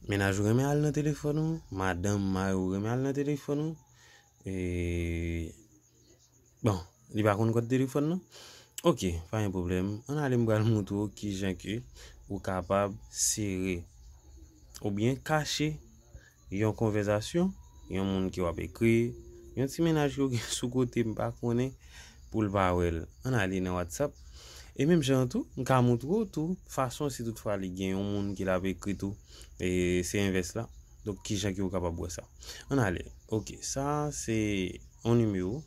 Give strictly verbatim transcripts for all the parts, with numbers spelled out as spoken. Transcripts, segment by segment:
Mennaj ou renmen al nan telefòn ou, madanm, mari ou renmen al nan telefòn ou. E, bon, li pa konn kòd telefòn nan. Ok, pa gen pwoblèm. Ann ale, m pral montre w kijan ke ou kapab sere oubyen kache yon konvèsasyon, yon moun ke w ap ekri, yon ti mennaj ke w gen sou kote, m pa konnen, pou l pa wè l. Ann ale nan WhatsApp. E menm jan an tou, m ka montre w tou fason si toutfwa li gen yon moun ke l ap ekri tou, e se envès la. Donk, kijan ke w kapab wè sa? Ann ale. Ok, sa se yon nimewo.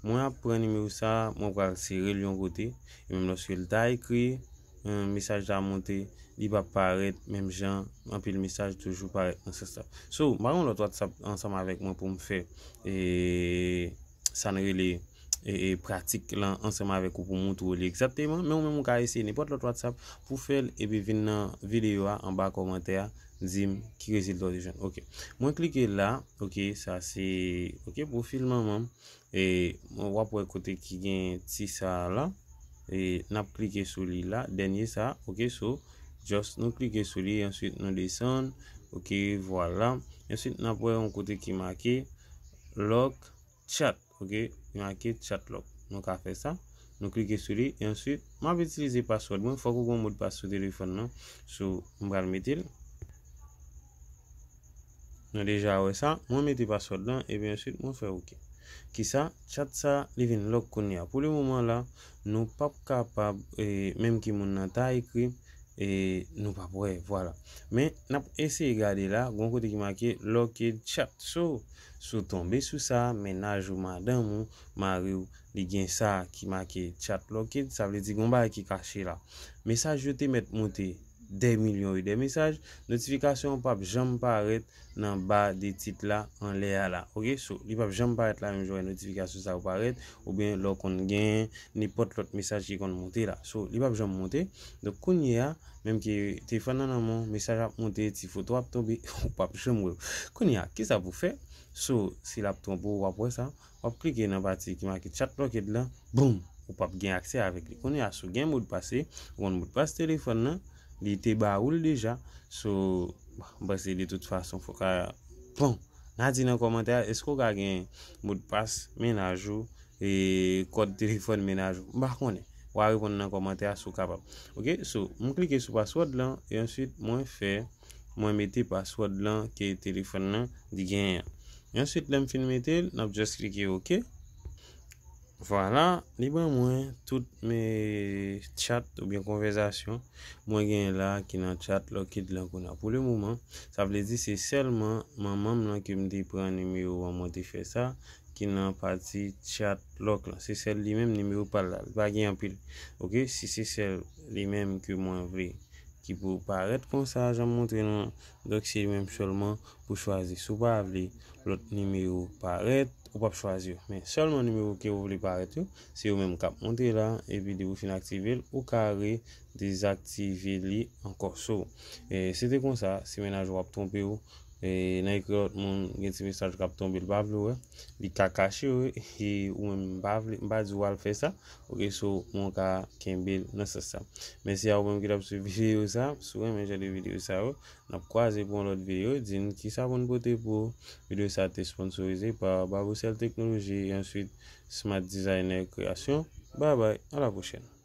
Mwen ap pran nimewo sa, mwen pral sere l yon kote. E menm lòske l ta ekri, eh, mesaj la monte, li p ap parèt menm jan, anpil mesaj toujou parèt nan sans la. So, m pa gen yon lòt WhatsApp ansanm avèk mwen pou m fè, eh, sa n rele, eh, eh, pratik lan ansanm avèk ou pou montre w li egzakteman, men ou menm ou ka eseye nenpòt lòt WhatsApp pou fè l, epi vin nan videyo a, anba kòmantè a, di m ki rezilta w te jwenn. Ok. Mwen klike la, ok, sa se, ok, pwofil manman m. E w ap wè kote ki gen ti sa a la. E n ap klike sou li la, dènye sa a, ok, so, just nou klike sou li, answit nou desann, ok, vwala. Answit n ap wè yon kote ki make lock chat, ok, ki make chat lock. Nou ka fè sa, nou klike sou li, e answit, m ap itilize password mwen, fòk ou gen yon modpas sou telefòn nan, so, m pral mete l. Nou deja wè sa, mwen mete password lan, epi answit mwen fè ok. Kisa? Chat sa, li vin lock kounye a. Pou le moman la, nou p ap kapab, eh, menm ki moun nan ta ekri, eh, nou p ap wè, vwala. Men, n ap eseye gade la, gon kote ki make locked chat. So, si w tonbe sou sa, mennaj ou, madanm ou, mari w, li gen sa ki make chat locked, sa vle di gon bagay ki kache la. Mesaj yo te mèt monte dè milyon e dè mesaj, notifikasyon an p ap janm parèt nan ba de tit la anlè a la. Ok, so, li p ap janm parèt la menm jan w wè notifikasyon sa yo parèt, oubyen lè w konn gen nenpòt lòt mesaj ki konn monte la. So, li p ap janm monte. Donk, kounye a, menm ke telefòn nan nan men w, mesaj ap monte, ti foto ap tonbe, ou p ap janm wè l. Kounye a, kisa pou w fè? So, si l ap twonpe w, w ap wè sa, w ap klike nan pati ki make chat locked lan, boum, ou p ap gen aksè avèk li. Kounye a, si w gen modpas, ou konn modpas telefòn nan, li te ba ou l deja. So, m panse de tout fason, fòk a, bon, n a di nan kòmantè a, èske w ka gen modpas mennaj ou, e kòd telefòn mennaj ou? M pa konnen. W a reponn nan kòmantè a si w kapab. Ok, so, m klike sou password lan, e answit, mwen fè, mwen mete password lan ke telefòn nan li genyen an. E answit, lè m fin mete l, n ap just klike ok. Vwala, li ban mwen tout men chat oubyen konvèsasyon mwen genyen la ki nan chat locked lan kounye a. Pou le moman, sa vle di se sèlman manman m lan ke m te pran nimewo an, mwen te fè sa, ki nan pati chat lock lan. Se sèl li menm nimewo pa l la. Li pa gen anpil. Ok, si se sèl li menm ke mwen vle ki pou parèt konsa, jan m montre nou an, donk se li menm sèlman pou chwazi. Si w pa vle lòt nimewo parèt, ou p ap chwazi yo. Men sèlman nimewo ke ou vle parèt yo, se yo menm k ap monte la, epi depi w fin aktive l, ou ka redezaktive li ankò. So, eh, se te konsa, si mennaj ou ap twonpe w, e, nan ekri lòt moun, gen ti mesaj k ap tonbe, l pa vle w wè, li ka kache w, e ou menm m pa vle, m pa di w al fè sa, ok, so, mwen w ka kenbe l nan sans sa. Mèsi a ou menm ki t ap swiv videyo sa, si w renmen jan de videyo sa yo, n ap kwaze pou yon lòt videyo, di n kisa pou n pote pou ou. Videyo sa te sponsorize pa Babocel Teknoloji, e answit Smart Designer Kreasyon. Babay, a la pwochèn.